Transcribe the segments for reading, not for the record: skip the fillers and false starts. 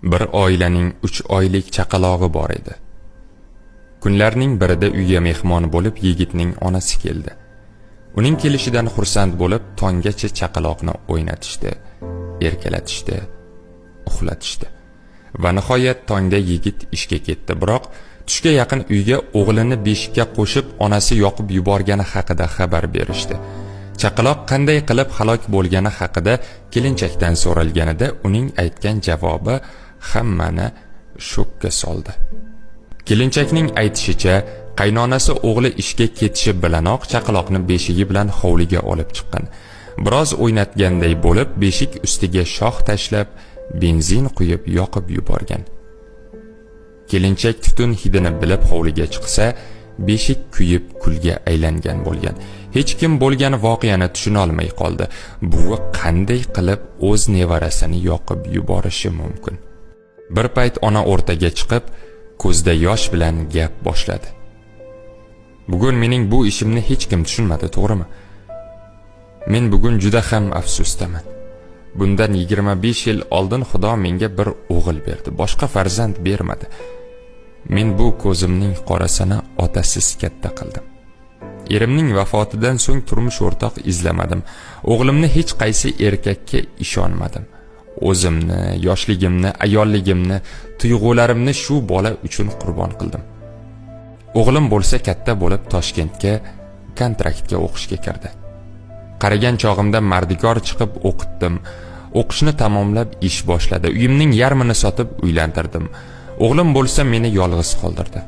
Bir oilaning 3 oylik chaqalog'i bor edi. Kunlarning birida uyga mehmon bo'lib yigitning onasi keldi. Uning kelishidan xursand bo'lib tonggacha chaqaloqni o'ynatishdi, erkalatishdi, uxlatishdi. Va nihoyat tongda yigit ishga ketdi, biroq tushga yaqin uyga o'g'lini beshikka qo'shib onasi yoqib yuborgani haqida xabar berishdi. Chaqaloq qanday qilib halok bo'lgani haqida kelinchakdan so'ralganida uning aytgan javobi hammani shokka soldi. Kelinchakning aytishicha, qaynonasi o'g'li ishga ketishi bilanoq chaqaloqni beshigi bilan hovliga olib chiqqan. Biroz o'ynatganday bo'lib beshik ustiga shox tashlab, benzin quyib yoqib yuborgan. Kelinchak tutun hidini bilib hovliga chiqsa, beshik kuyib kulga aylangan bo'lgan. Hech kim bo'lgan voqeani tushuna olmay qoldi. Buvi qanday qilib o'z nevarasini yoqib yuborishi mumkin? Bir payt ona o'rtaga chiqib, ko'zda yosh bilan gap boshladi. Bugun mening bu ishimni hech kim tushunmadi, to'g'rimi? Men bugun juda ham afsusdaman. Bundan 25 yil oldin Xudo menga bir o'g'il berdi, boshqa farzand bermadi. Men bu ko'zimning qorasini otasiz katta qildim. Erimning vafotidan so'ng turmush o'rtoq izlamadim. O'g'limni hech qaysi erkakka ishonmadim. O'zimni, yoshligimni, ayolligimni, tuyg'ularimni shu bola uchun qurbon qildim. O'g'lim bo'lsa katta bo'lib Toshkentga kontraktga o'qishga kirdi. Qaragan chog'imda mardikor chiqib o'qitdim. O'qishni tamomlab ish boshladi. Uyimning yarmini sotib uylantirdim. O'g'lim bo'lsa meni yolg'iz qoldirdi.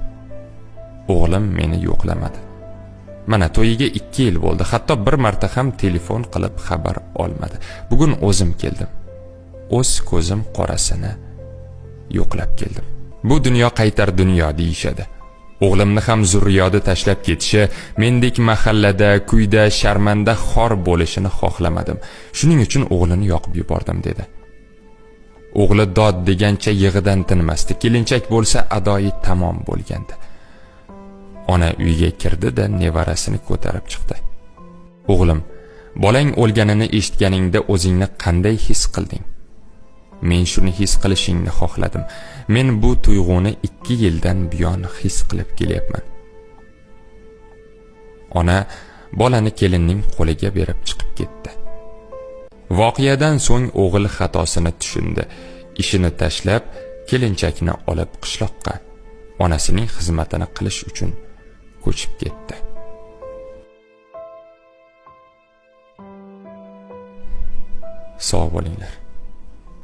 O'g'lim meni yo'qlamadi. Mana to'yiga 2 yil bo'ldi. Hatto bir marta ham telefon qilib xabar olmadi. Bugun o'zim keldim. O'z ko'zim qorasini yo'qlab keldim. Bu dunyo qaytar dunyo deyishadi. O'g'limni ham zurriyodi tashlab ketishi, mendek mahallada, kuyda, sharmanda xor bo'lishini xohlamadim. Shuning uchun o'g'lini yoqib yubordim, dedi. O'g'li dod degancha yig'idan tinmasdi. Kelinchak bo'lsa adoyi tamom bo'lgandi. Ona uyga kirdi-da nevarasini ko'tarib chiqdi. O'g'lim, bolang o'lganini eshitganingda o'zingni qanday his qilding? Men shuni his qilishingni xohladim. Men bu tuyg'uni 2 yildan buyon his qilib kelyapman. Ona bolani kelinning qo'liga berib chiqib ketdi. Voqeadan so'ng o'g'il xatosini tushundi. Ishini tashlab, kelinchakni olib qishloqqa, onasining xizmatini qilish uchun ko'chib ketdi. Sog' bo'linglar.